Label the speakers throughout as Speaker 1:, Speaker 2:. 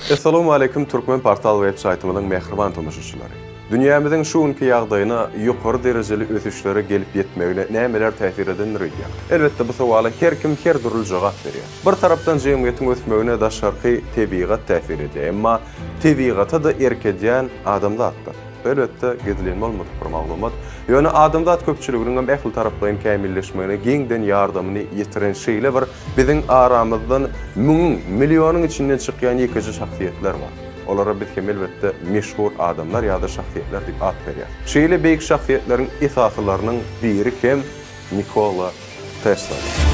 Speaker 1: Essalawmaleýkim Türkmen Portal web saýtymyzyň mähriban tomaşaçylary! Dünýämiziň şu günki ýagdaýyna ýokary derejeli ösüşlere gelip ýetmegine nämeler täsir edendir öýdýäň? Elbetde bu sowala her kim her dürli jogap berýär. Bir tarapdan jemgyýetiň ösmegine daşarky tebigat täsir edýär, emma tebigata-da erk edýän adamzatdyr. Bu elbetde gizlin bolmadyk bir maglumat. Ýöne adamzat köpçüliginiňem ähli taraplaýyn kämilleşmegine giňden ýardamyny ýetiren şeýle bir Biziň aramyzdan müňüň, millionyň içinden çykýan ýekeje şahsyýetler bar. Olara biz hem elbetde meşhur adamlar ýa-da şahsyýetler diýip at berýäris. Şeýle beýik şahsyýetleriň esasylarynyň biri hem Nikola Tesladyr.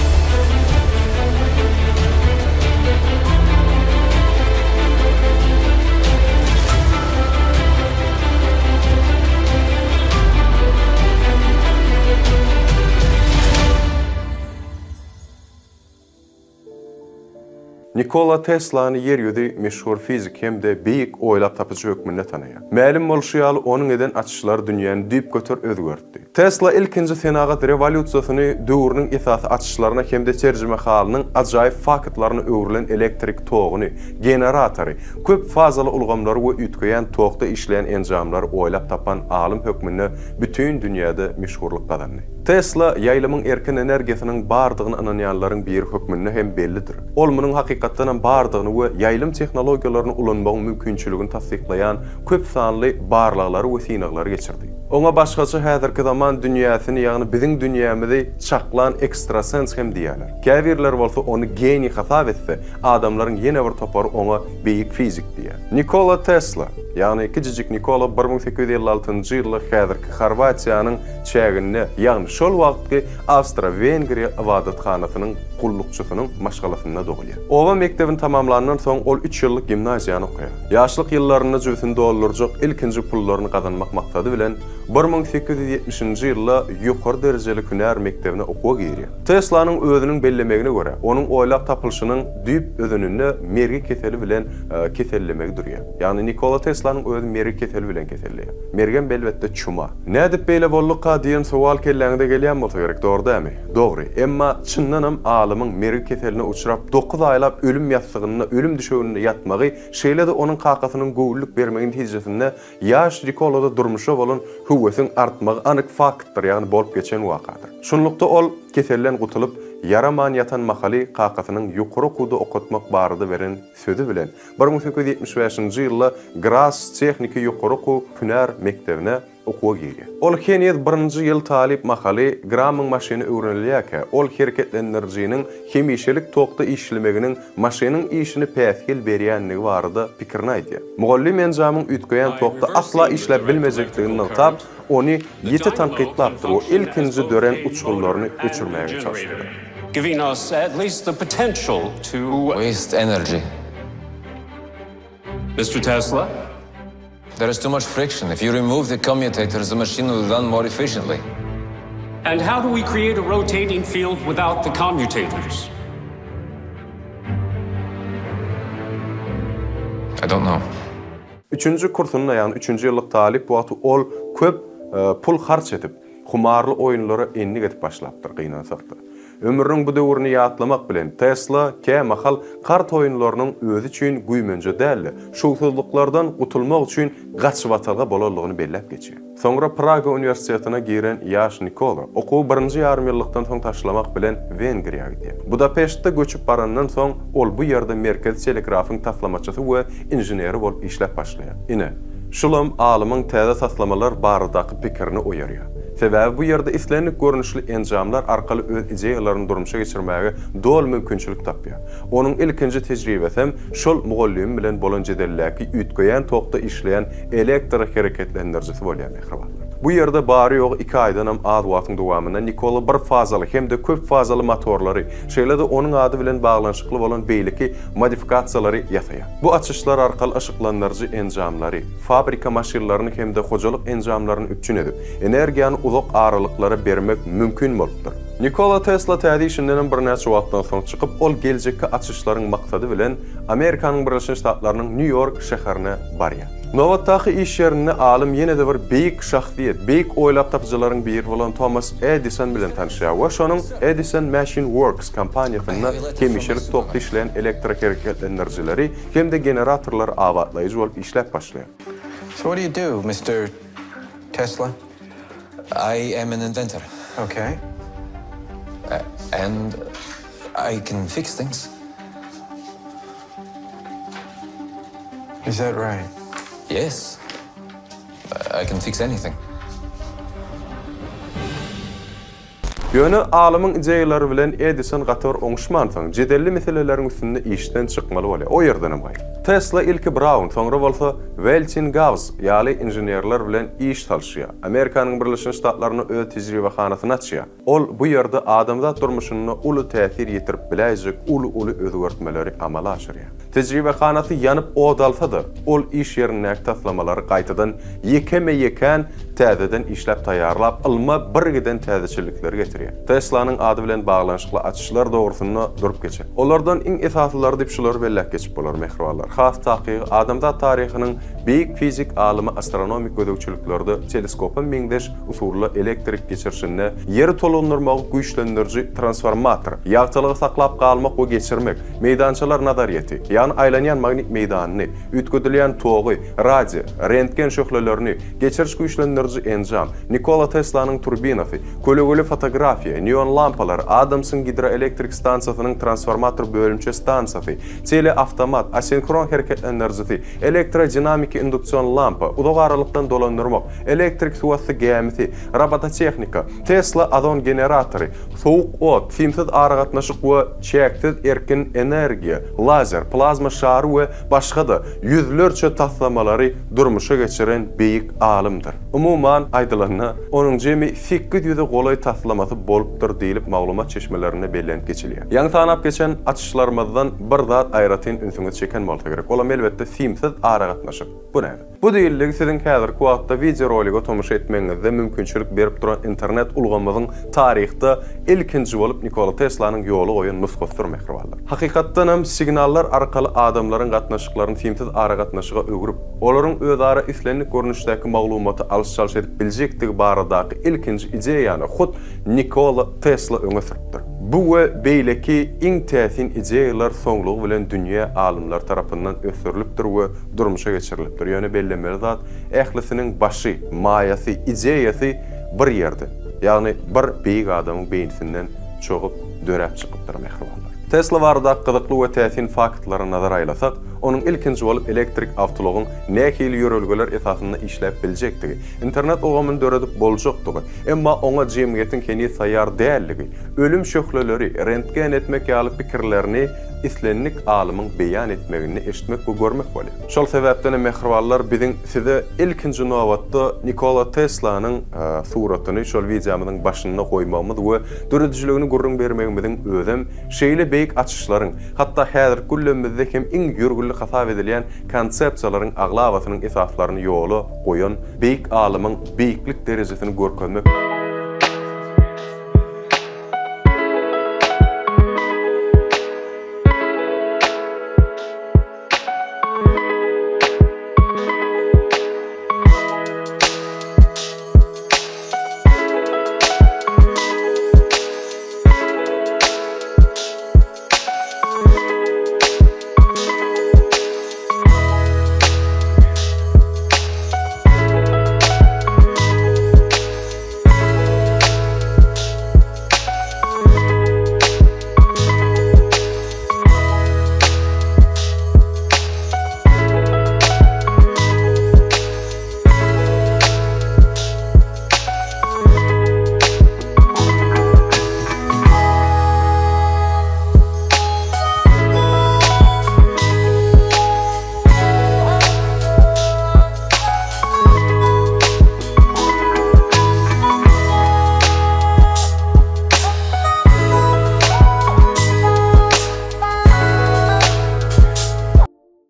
Speaker 1: Nikola Teslany ýer ýüzi meşhur fizik hem-de beýik oýlap tapyjy hökmünde tanaýar. Mälim bolşy ýaly, onuň eden açyşlary dünýäni düýpgöter özgertdi. Tesla ilkinji senagat rewolýusiýasyny döwrüniň esasy açyşlaryna hem-de terjimehalynyň ajaýyp faktlaryna öwrülen elektrik toguny, generatory, köp fazaly ulgamlary we üýtgeýän tokda işleýän enjamlary oýlap tapan alym hökmünde bütin dünýäde meşhurlyk gazandy. Tesla ýaýlymyň erkin energiýasynyň bardygyna ynanýanlaryň biri hökmünde hem bellidir. Ol munuň hakykatdanam bardygyny we ýaýlym tehnologiýalaryny ulanmagyň mümkinçiligini tassyklaýan köp sanly barlaglary we synaglary geçirdi. Oňa başgaça häzirki zaman dünýäsini, ýagny biziň dünýämizi çaklan ekstrasens hem diýýärler. Käbirleri bolsa ony geniý hasap etse, adamlaryň ýene bir topary oňa beýik fizik diýýär. Nikola Tesla, ýagny kiçijik Nikola 1856-njy ýylda häzirki Horwatiýanyň çäginde, ýagny şol wagtky Awstro-Wengriýa ybadathanasynyň gullukçysynyň maşgalasynda dogulýar. Oba mekdebini tamamlandan soň ol üç ýyllyk gimnaziýany okaýar. Ýaşlyk ýyllarynda jübüsini doldurjak ilkinji pullaryny gazanmak maksady bilen, 1870-nji ýylda ýokary derejeli hünär mekdebine okuwa girýär. Teslanyň özüniň bellemegine görä, onuň oýlap tapylyşynyň düýp özeninde mergi keseli bilen kesellemegi durýar. Ýagny Nikola Teslanyň özi mergi keseli bilen keselleýär. Mergem elbetde çuma. Nädip beýle bolduka diýen sowal kelläňize gelýän bolsa gerek, dogry dämi? Dogry. Emma çyndanam alymyň mergi keseline uçrap dokuz aýlap ölüm ýassygynda, ölüm düşeginde ýatmagy, şeýle-de onuň kakasynyň göwünlik bermegi netijesinde ýaş Nikolada durmuşa bolan höwesiň artmagy anyk faktdyr, ýagny bolup geçen wakadyr. Şunlukda ol keselden gutulyp, ýaraman ýatan mahaly kakasynyň ýokary okuwda okatmak barada beren sözi bilen 1875-nji ýylda Gras tehniki ýokary okuw hünär mekdebine okuwa girýär. Ol heniz birinji ýyl talyp mahaly Gramyň maşyny öwrenilýärkä, ol hereketlendirijiniň hemişelik tokda işlemeginiň maşynyň işini päsgel berýändigi barada pikirini aýdýar. Mugallym enjamyň üýtgeýän tokda asla işläp bilmejekdigini nygtap, ony ýiti tankytlapdyr we ilkinji dörän uçgunlaryny öçürmäge çalşypdyr.
Speaker 2: Giving us at least the potential to.
Speaker 3: Waste energy.
Speaker 2: Mister Tesla?
Speaker 3: There is too much friction. If you remove the commutators, the machine will run more efficiently.
Speaker 2: And how do we create a rotating field without the commutators?
Speaker 3: I don't know.
Speaker 1: Üçünji kursunda, ýagny üçünji ýyllyk talyp wagty ol köp pul harç edip, humarly oýunlara endik edip başlapdyr, gynansak-da. Ömrüniň bu döwrüni ýatlamak bilen, Tesla kämahal kart oýunlarynyň özi üçin güýmenje däl-de, şowsuzlyklardan gutulmak üçin gaçybatalga bolandygyny belläp geçýär. Soňra Praga uniwersitetine giren ýaş Nikola okuwy birinji ýarym ýyllykdan soň taşlamak bilen Wengriýa gidýär. Budapeştde göçüp barandan soň, ol bu ýerde Merkezi telegrafyň taslamaçysy we inženeri bolup işläp başlaýar. Ine, şulam alymyň täze taslamalar baradaky pikirini oýarýar. Sebäbi bu ýerde islendik görnüşli enjamlar arkaly öz ideýalaryny durmuşa geçirmäge doly mümkinçilik tapýar. Onuň ilkinji tejribesem şol mugallymy bilen bolan jedeldäki üýtgeýän tokda işleýän elektrohereketlendirijisi bolýar mähribanlar. Bu ýerde bary-ýogy iki aýdanam az wagtyň dowamynda Nikola bir fazaly hem-de köp fazaly motorlary, şeýle-de onuň ady bilen baglanyşykly bolan beýleki modifikasiýalary ýasaýar. Bu açyşlar arkaly yşyklandyryjy enjamlary, fabrika maşynlaryny hem-de hojalyk enjamlaryny üpjün edip, energiýany uzak aralyklara bermek mümkin bolupdyr. Nikola Tesla täze işindenem birnäçe wagtdan soň çykyp, ol geljekki açyşlaryň maksady bilen Amerikanyň Birleşen Ştatlarynyň Nýu-Ýork şäherine barýar. Nobatdaky iş ýerinde alym ýene-de bir beýik şahsyýet, beýik oýlap tapyjylaryň biri bolan Tomas Edison bilen tanyşýar we şonuň Edison Machine Works kompaniýasynda hemişelik tokda işleýän elektrohereketlendirijileri hem-de generatorlary abatlaýjy bolup işläp başlaýar.
Speaker 3: So what do you do, Mister Tesla? I am an inventor. Okay. And I can fix things. Is that right? Yes. I can fix anything.
Speaker 1: Ýöne alymyň ideýalary bilen Edison gaty bir oňuşmansoň, jedelli meseleleriň üstünde işden çykmaly bolýar. O ýerdenem gaýdyp. Tesla ilki Braun, soňra bolsa Weltinghaus ýaly inženerler bilen iş salyşýar. Amerikanyň Birleşen Ştatlarynda öz tejribehanasyny açýar. Ol bu ýerde adamzat durmuşynda uly täsir ýetirip biläýjek uly-uly özgertmeleri amala aşyrýar. Tejribehanasy ýanyp ot alsa-da, ol iş ýerindäki taslamalary gaýtadan ýekeme-ýekän täzeden işläp taýýarlap, ylma birgiden täzeçillikleri getirýär. Teslanyň ady bilen baglanyşykly açyşlar dogrusynda durup geçelim. Olardan iň esasylary diýip şulary belläp geçip bolar, mähribanlar. Has takygy, adamzat taryhynyň beýik fizik alymy astronomik gözegçiliklerde teleskopa meňzeş usulda elektrik geçirişinde ýeri tolgundyrmagy güýçlendiriji transformator, ýagtylygy saklap galmak we geçirmek, meýdançalar nazaryýeti, ýagny aýlanýan magnit meýdanyny, üýtgedilýän togy, radio, rentgen şöhlelerini, geçiriş güýçlendiriji enjam, Nikola Teslanyň turbinasy, kölegeli fotografiýa, neon lampalar, Adamsyň gidroelektrik stansiýasynyň transformator bölümçe stansiýasy, teleawtomat, asinhron hereketlendirijisi, elektrodinamiki induksion lampa, uzak aralykdan dolandyrmak, Elektrik suwasty gämisi, robototehnika, Tesla ozon generatory, sowuk ot, simsiz aragatnaşyk we çäksiz erkin energiýa, lazer, plazma şary we başga-da ýüzlerçe taslamalary durmuşa geçiren beýik alymdyr. Umuman aýdylanda, onuň jemi 800-e golaý taslamasy bolupdyr diýlip maglumat çeşmelerinde bellenip geçilýär. Ýaňy sanap geçen açyşlarymyzdan bir zat aýratyn ünsüňizi çeken bolsa gerek, olam elbetde simsiz aragatnaşyk. Bu näme? Bu diýildigi siziň häzirki wagtda wideorolige tomaşa etmegiňizde mümkinçilik berip duran internet ulgamymyzyň taryhda ilkinji bolup Nikola Teslanyň ýola goýan nusgasydyr mähribanlar. Hakykatdanam signallar arkaly adamlaryň gatnaşyklaryny simsiz aragatnaşyga öwrüp, olaryň özara islendik görnüşdäki maglumaty alyş-çalyş edip biljekdigi baradaky ilkinji ideýany hut Nikola Tesla öňe sürüpdir. Bu we beýleki iň täsin ideýalar soňlugy bilen dünýä alymlary tarapyndan ösdürilipdir we durmuşa geçirilipdir. Ýöne bellemeli zat, ählisiniň başy, maýasy, ideýasy bir ýerde, ýagny bir beýik adamyň beýnisinden çogup, döräp çykypdyr, mähribanlar. Tesla baradaky gyzykly we täsin faktlara nazar aýlasak, onuň ilkinji bolup elektrik awtoulagyň nähili ýörelgeler esasynda işläp biljekdigi, internet ulgamyny döredip boljakdygy, emma oňa jemgyýetiň heniz taýýar däldigi, ölüm şöhleleri rentgen etmek ýaly pikirlerini islendik alymyň beýan etmeginde eşitmek we görmek bolýar. Şol sebäpdenem mähribanlar biziň size ilkinji nobatda Nikola Teslanyň suratyny şol wideomyzyň başynda goýmagymyz we döredijiligini gürrüň bermegimiziň özem şeýle beýik açyşlaryň, hatda häzirki günlemizde hem iň ýörgünli hasap edilýän konsepsiýalaryň aglabasynyň esaslaryny ýola goýan beýik alymyň beýiklik derejesini görkezmek.